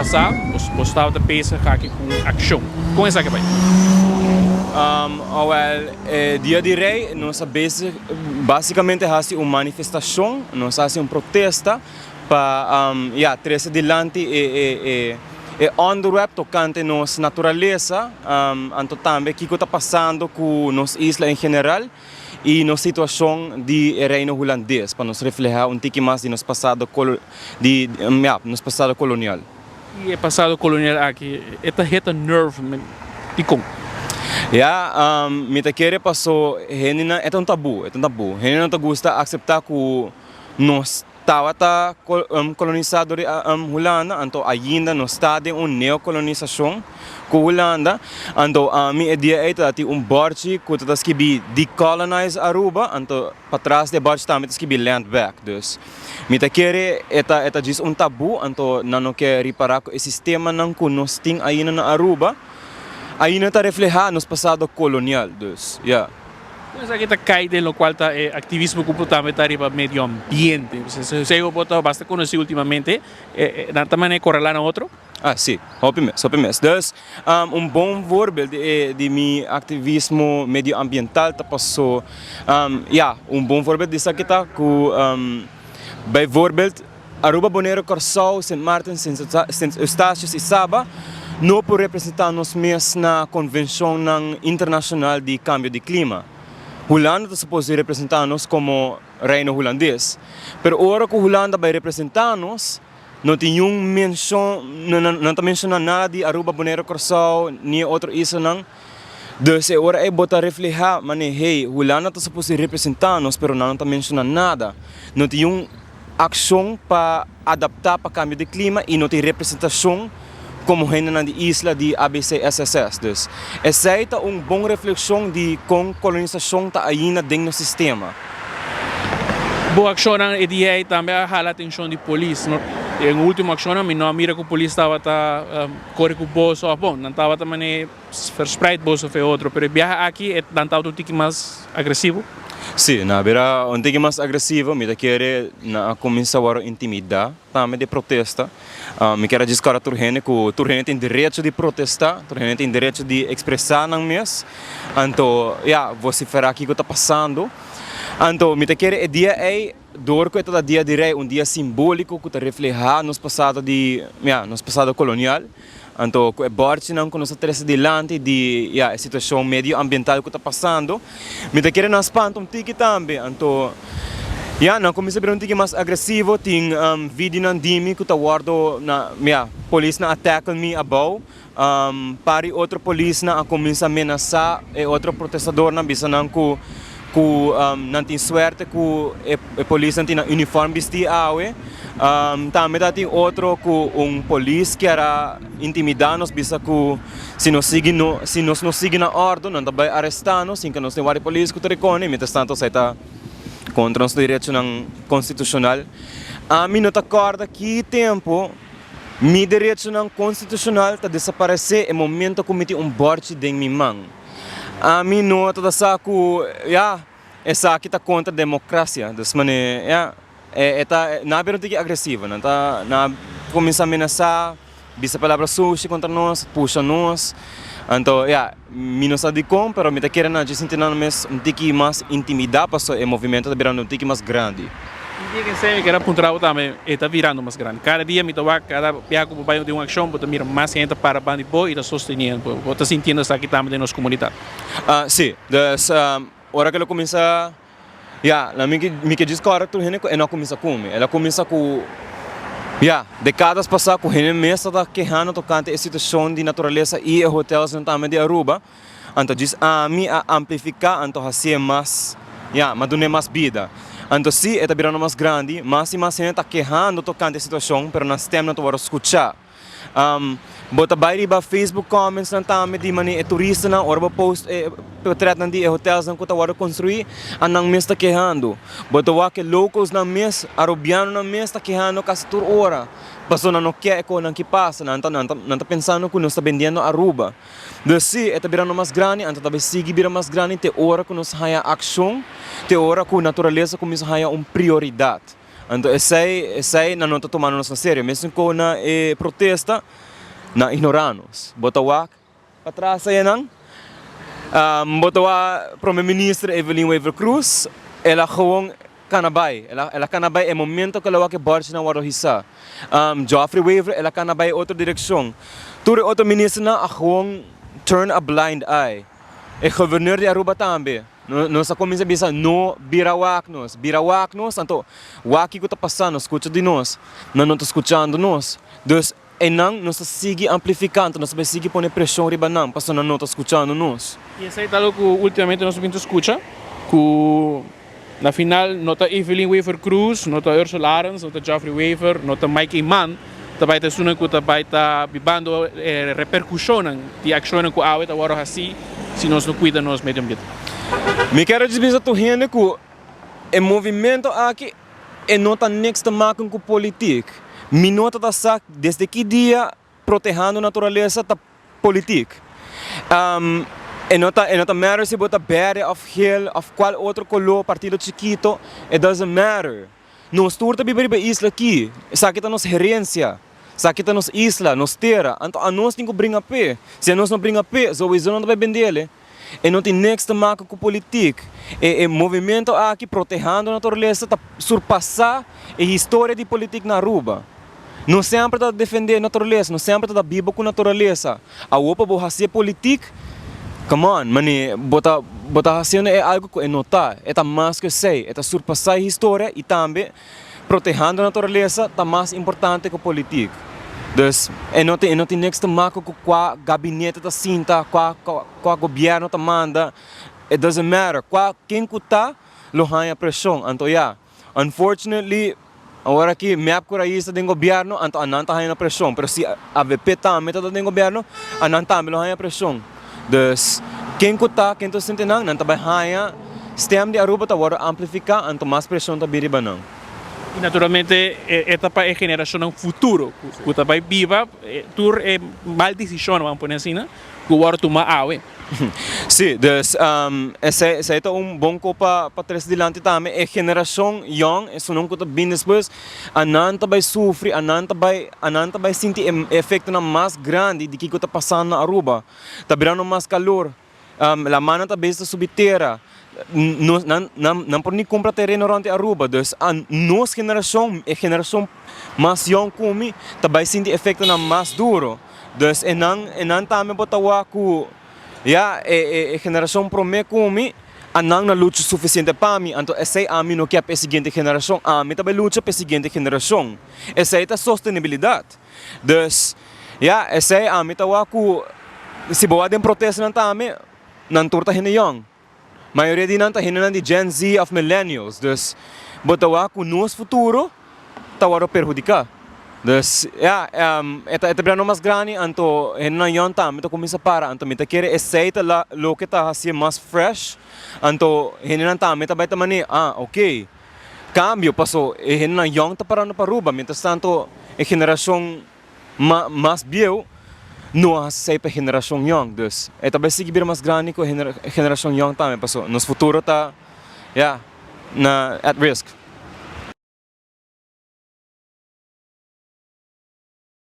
pasá boso tabata bezig aki ku un akshon. Kon esaki a bai? Awèl, e Dia di Rei nos a bezig básikamente hasi un manifestashon, nos a hasi un protesta pa ya trese dilanti e e onderwerp tokante nos naturalesa, anto tambe kiko ta pasando ku nos isla en general. i nos situashon di e Reino Hulandes pa nos reflehá un tiki mas di nos pasado di ya nos pasado kolonial. I e pasado kolonial aki e ta heta nerve mi dikon? Ya mi ta kere paso hendenan e ta un tabú e ta un tabú hendenan ta gusta akseptá ku nos Tabata kolonisá dor di Hulanda, anto ainda nos ta den un neokolonisashon ku Hulanda. Anto ami e dia ei ta tin un bòrchi ku ta skibí Decolonize Aruba, anto patras di e bòrchi tambe ta skibí Land Back. Dus mi ta kere e ta e ta djis un tabú, anto nan no ke ripará ku e sistemanan ku nos tin ainda na Aruba ainda ta reflehá nos pasado kolonial. Dus ya. Kon esaki ta kai den lokual ta e aktivismo ku bo tambe ta riba medio ambiente? Esei bo ta basta konosí ultimamente, nan ta manera korelá na otro? Ah, si, hopi mes, hopi mes. Dus, un bon voorbeeld di e di mi aktivismo medioambiental ta paso, ya, un bon voorbeeld di esaki ta ku, bijvoorbeeld, Aruba, Boneiru, Kòrsou, Sint Maarten, Sint Eustatius i Saba no por representá nos mes na konvenshonnan internashonal di kambio di klima. Hulanda ta supos di representá nos komo Reino Hulandes, pero ora ku Hulanda bai representá nos, no tin niun menshon, no ta menshoná nada di Aruba, Boneiru, Kòrsou ni e otro islanan. Dus e ora ei bo ta reflehá manera, hey, Hulanda ta supos di representá nos, pero nan no ta menshoná nada. No tin niun akshon pa adaptá pa kambio di klima i no tin representashon komo hendenan di isla di ABCSSS. Dus, esei ta un bon reflekshon di kon kolonisashon ta ainda den nos sistema. Bo akshonnan e dia ei tambe a hala atenshon di polis. Den ultimo akshonnan mi no a mira ku polis tabata kore ku boso òf bon, nan tabata manera Verspreid boso fe otro, pero e biaha aki e nan tabata un tiki mas agresivo. Sí, nan a bira un tiki mas agresivo. Mi ta kere nan a kuminsá wòrdu intimidá tambe di e protesta. Mi kier a djis kòrda tur hende ku tur hende tin derecho di protestá, tur hende tin derecho di ekspresá nan mes. Anto, ya, vosiferá kiko ta pasando. Anto, mi ta kere e dia ei dor ku e ta dia di Rei, un dia simbóliko ku ta reflehá nos pasado di, ya, nos pasado kolonial. Anto ku e bòrchinan ku nos a trese dilanti di ya e situashon medioambiental ku ta pasando, mi ta kere nan spanta un tiki tambe. Anto ya nan kuminsá bira un tiki mas agresivo, tin videonan di mi ku ta wòrdu na ya polisnan a tackle mi abou, par di otro polisnan a kuminsá menasá e otro protestadornan bisa nan ku ku nan tin suerte ku e polisnan tin nan uniform bisti awe. Tambe ta tin otro ku un polis kier a intimidá nos bisa ku si nos sigui no si nos no sigui na òrdu nan ta bai arestá nos sin ke nos tin wòrdu polis ku ta rekoné mientras tanto esei ta kontra nos derechonan konstitushonal. Ami no ta kòrda ki tempu mi derechonan konstitushonal ta desaparesé e momento ku mi tin un bòrchi den mi man. Ami no ta sa ku ya esaki ta kontra demokrasia dus manera ya. E ta nan a bira un tiki agresivo, nan ta nan a kuminsá menasá, bisa palabra sushi kontra nos, pusha nos. Anto ya, mi no sa dikon, pero mi ta kere nan dje sinti nan mes un tiki mas intimidá pasobra e movimento ta birando un tiki mas grandi. Un dia kensei mi kere a puntra bo tambe, e ta birando mas grandi. Kada dia mi ta wak, kada bia ku bo bai den un akshon bo ta mira mas hende ta para banda di bo i ta sosteniendo bo. Bo ta sintiendo esaki tambe den nos komunidat? Si, dus ora ku el a kuminsá. Ya, na mi mi ke djis kòrda tur hende ku e no a kuminsá ku mi. El a kuminsá ku, ya, dekadas pasá ku hende mes tabata kehando tokante e situashon di naturalesa i e hotelsnan tambe di Aruba. Anto djis ami a amplifiká, anto hasié mas, ya, m'a dun'é mas bida. Anto sí, e ta birando mas grandi, mas i mas hende ta kehando tokante e situashon, pero nan stèm no ta wòrdu skuchá. Bo ta bai riba Facebook comments nan tambe di manera e turistanan ora bo post e potretnan di e hotelsnan ku ta wòrdu konstruí a nan mes ta kehando. Bo ta wak e locals nan mes, arubianonan mes ta kehando kasi tur ora pasobra nan no ke e kosnan ki pasa. Nan ta nan ta pensando ku nos ta bendiendo Aruba. Dus si e ta birando mas grandi anto ta bai sigui bira mas grandi te ora ku nos haña akshon, te ora ku naturalesa kuminsa haña un prioridat. Anto esei esei nan no ta tumando nos na serio. Mesun ku na e protesta nan ignora nos. Bo ta wak patras ayanan bo ta wak Prome Minister Evelyn Wever-Croes el a gewoon kana bai. El a el a kana bai e momento ku el a wak e bòrchinan wòrdu hisá. Geoffrey Wever el a kana bai otro direkshon. Tur e otro ministernan a gewoon turn a blind eye. E governor di Aruba tambe. Nos a cuminsa bisa no bira wak nos, bira wak nos, anto wak kico ta pasando, scucha di nos. Nan no ta scuchando nos. Dus eynan nos ta sigui amplifica, anto nos ta bay sigui pone presion riba nan pasobra nan no ta scuchando nos. Y esey ta algo cu ultimamente nos a bin ta scucha, cu na final no ta Evelyn Wever Croes, no ta Ursula Arends, no ta Geoffrey Wever, no ta Mike Eman ta bay ta esunnan cu ta bay ta bibando e repercusionnan di accionnan cu awe ta worde haci si nos no cuida nos medio ambiente. Mi kier a bisa tur hende cu e movimento aki e no ta niks te maken cu politiek. Mi no ta ta sa desde ki dia protehando naturalesa ta politiek. E no ta e no ta matter si bo ta berde of geel of cual otro color, partido chikito, it doesn't matter. Nos tur ta biba riba e isla aki, esaki ta nos herencia, esaki ta nos isla, nos tera, anto anos tin cu bringa p'e. Si anos no bringa p'e, souiso nan ta bay bendele. E no tin niks te maka cu politiek. E e movimento aki protehando naturalesa ta surpasa e historia di politiek na Aruba. Nos semper ta defende naturalesa, nos semper ta ta biba cu naturalesa. Awor pa bo haci e politiek, come on, mane bo ta bo ta haciendo e algo cu e no ta. E ta mas cu esey, e ta surpasa e historia y tambe protehando naturalesa ta mas importante cu politiek. Dus e no tin e no tin niks te maka cu cua gabinete ta sinta, cua cua gobierno ta manda, it doesn't matter. Cua ken cu ta lo haña presion. Anto ya, unfortunately awor aki mep cu Raiz ta den gobierno anto anan ta haña presion, pero si avp tambe ta den gobierno anan tambe lo haña presion. Dus ken cu ta, ken ta sinti nan, nan ta bay haña stem di Aruba ta wordo amplifica anto mas presion ta bin riba nan. Y naturalmente e ta pa e generacionnan futuro cu ta bay biba tur e mal decisionnan, vamos pone asina, cu wordo tuma awe. Si, dus esey esey ta un bon ko pa pa trece dilanti tambe. E generacion yong, esunnan cu ta bin despues, anan ta bay sufri, anan ta bay anan ta bay sinti e efectonan mas grandi di kico ta pasando na Aruba. Ta birando mas calor, lamannan ta bes ta subi tera, nos nan nan nan por ni cumpra tereno rond di Aruba. Dus nos generacion, e generacion mas yong cu mi, ta bay sinti efectonan mas duro. Dus e nan e nan tambe bo ta wak ku ya e e e generashon promé ku mi a nan no lucha sufisiente pa mi, anto esei ami no ke pa e siguiente generashon, ami ta bai lucha pa e siguiente generashon. Esei ta sostenibilidat. Dus ya esei ami ta wak ku si bo wak den protestanan tambe nan tur ta hende yòn. Mayoria di nan ta hendenan di Gen Z of Millennials, dus bo ta wak ku nos futuro ta wòrdu perhudiká. Dus ya, e ta e ta bira no mas grandi, anto hendenan yòn tambe ta kuminsá para, anto mi ta kere esei ta la loke ta hasié mas fresh, anto hendenan tambe ta bai ta manera, ah ok, kambio paso e hendenan yòn ta parando pa Aruba, mientras tanto e generashon Ma mas bieu no a hasi esei pa e generashon yòn. Dus e ta bai sigui bira mas grandi ku e generashon yòn tambe pasobra nos futuro ta, ya, na at risk.